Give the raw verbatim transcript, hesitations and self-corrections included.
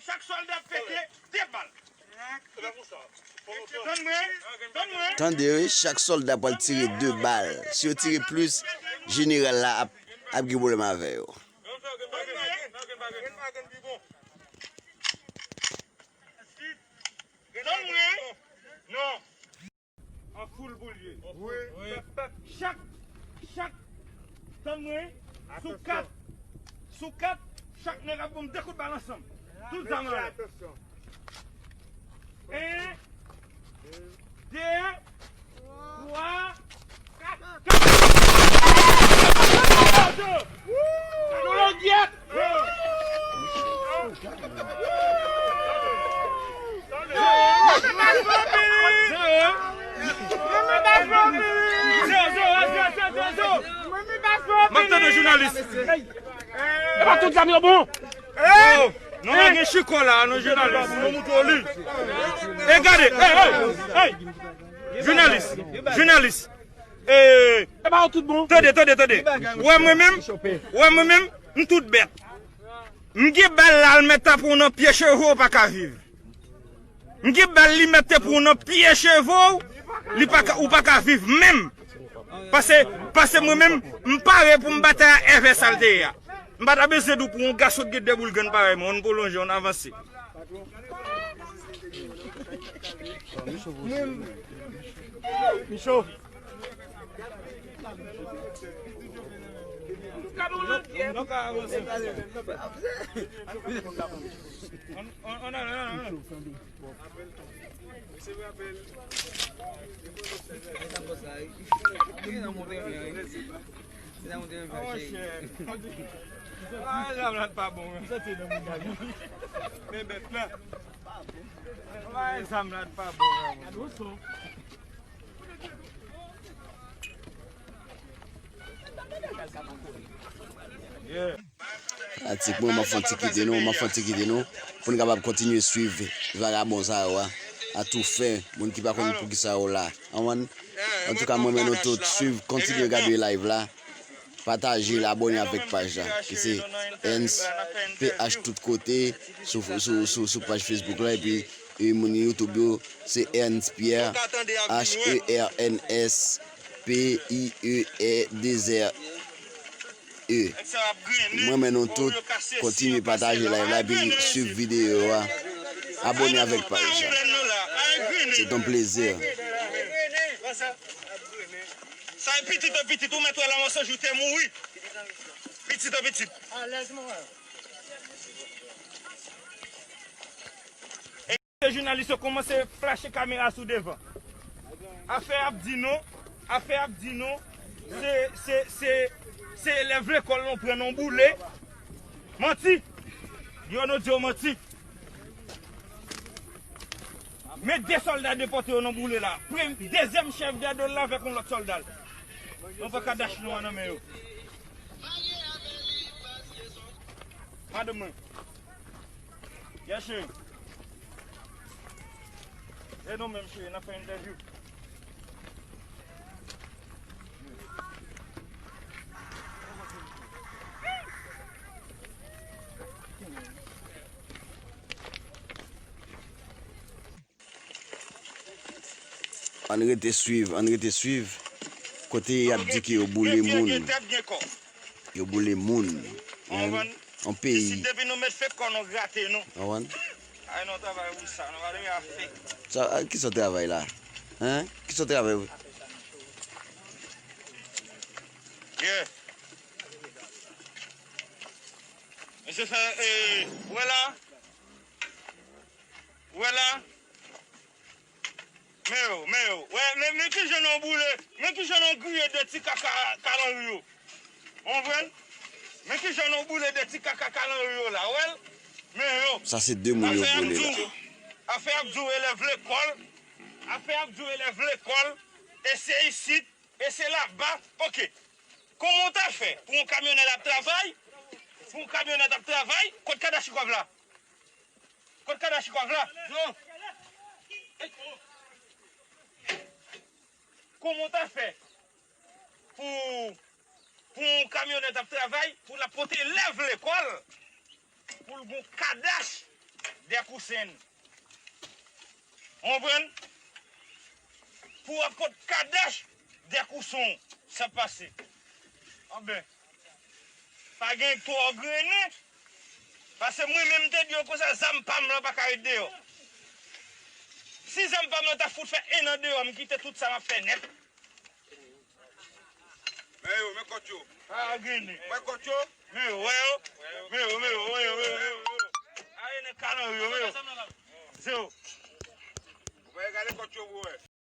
Chak sòlda ap pete de bal. Tann mwen, tann mwen. Tande, wi, chak sòlda pral tire de bal. Si yo tire plis, jeneral la ap, ap gen pwoblèm avè yo. Tann mwen. Non. An foul pou l ye. Wi. Pèp, pèp, chak, chak, tann mwen, sou kat, sou kat, chak nèg ap ban m de kout bal ansanm. Tout zam anlè. En, de, twa, kat, kat. Gade langyèt! M ap tande jounalis. E pa tout zam yo bon. Oh, nou pa gen chiko la, nou jounalis. Nou moutre li. E gade, hey, hey, hey. Jounalis, jounalis. E pa tout bon. Tande, tande, tande. Wè mwen menm, wè mwen menm, m tout bèt. M gen bal la, l mèt ta pran w nan pye cheve w pa ka viv. M gen bal li mèt te pran w nan pye cheve w, li pa ka, ou pa ka viv menm. Pase, pase mwen menm, m pare pou m batay a èvè sa l te ye a. M pa ta bezwen di w pou yon gason ki gen de boul grenn parèy mwen, ann pwolonje, ann avanse. Micho. Ah, monchè. Ah, zam la pa bon, menm. Men bèt la. Ah, zam la pa bon, menm. Yeah. Fanatik mwen, m ap fè yon ti kite nou, m ap fè yon ti kite nou, pou n kapab kontinye swiv vagabon sa yo a, atoufè, moun ki pa konn poukisa yo la. Konprann? Antouka, mwen renmen nou tout, swiv, kontinye gade live la, pataje l, abòne avèk paj la, ki se Ernst P H tout kote, sou, sou, sou, sou paj Facebook la, epi, e, moun YouTube yo, se Ernst Pierre, H E R N S P I E R deux R E. Mwen renmen nou tout, kontinye pataje live la epi swiv videyo a. Abòne avèk paj la. Se yon plezi. Sa e pitit an pitit, ou mèt wè la mòso jou te mouri. Pitit an pitit. Se jounalis yo kòmanse flache kamera sou devan. Afè ap di nou, afè ap di nou, se, se, se, se elèv lekòl nou pran nan boule. Manti! Yo nou di yo manti. Men de sòlda depòte yo nan boule la. Premye, dezyèm chèf gade l la avèk yon lòt sòlda l. Nou pa ka dash nou an nan men yo. Madanm mwen. Yes, cheri. E nou menm, cheri, n ap fè entèvyou. Ann rete swiv, ann rete swiv. Kote y ap di ke yo boule moun. Yo boule moun. Yon peyi. Isit depi nou met fek kò nou grate nou. Konprann? Ay nou travay pou sa, nou pa dwe a fek. Sa, a, ki sòt travay la? Hein? Ki sòt travay? Yeah. Mesye fè, e, wè la. Wè la. Men yo, men yo. Wè, men, men kijan nou boule, men kijan nou griye de ti kaka kalanri yo. Ou konprann? Men kijan nou boule de ti kaka kalanri yo la, wè l? Men yo. Sa se de moun yo boule la. Afè ap di w elèv lekòl, afè ap di w elèv lekòl, e se isit, e se laba, oke. Kòman w ta fè pou yon kamyonèt ap travay, pou yon kamyonèt ap travay, kot kadachikòv la? Kot kadachikòv la? Kòman w ta fè pou, pou yon kamyonèt ap travay, pou l ap pote elèv lekòl, pou l gon kadach, dèkousen. Ou konprann? Pou w ap pot kadach dèkousen w, sa pase. Anben, pa gen twò grennen. Paske mwen menm te di yo konsa, zam pa m lan pa ka ret deyò. Si zam pa m lan ta fout fè en an deyò, m kite tout sa m ap fè nèt. Men yo, men kòt yo. Pa grennen. Wè kòt yo. Men yo, wè yo. Men yo, men yo, men yo, men yo, men yo. Aye nan kalanri yo, men yo. Zero. Ou pa gade kòt yo, bro, wè.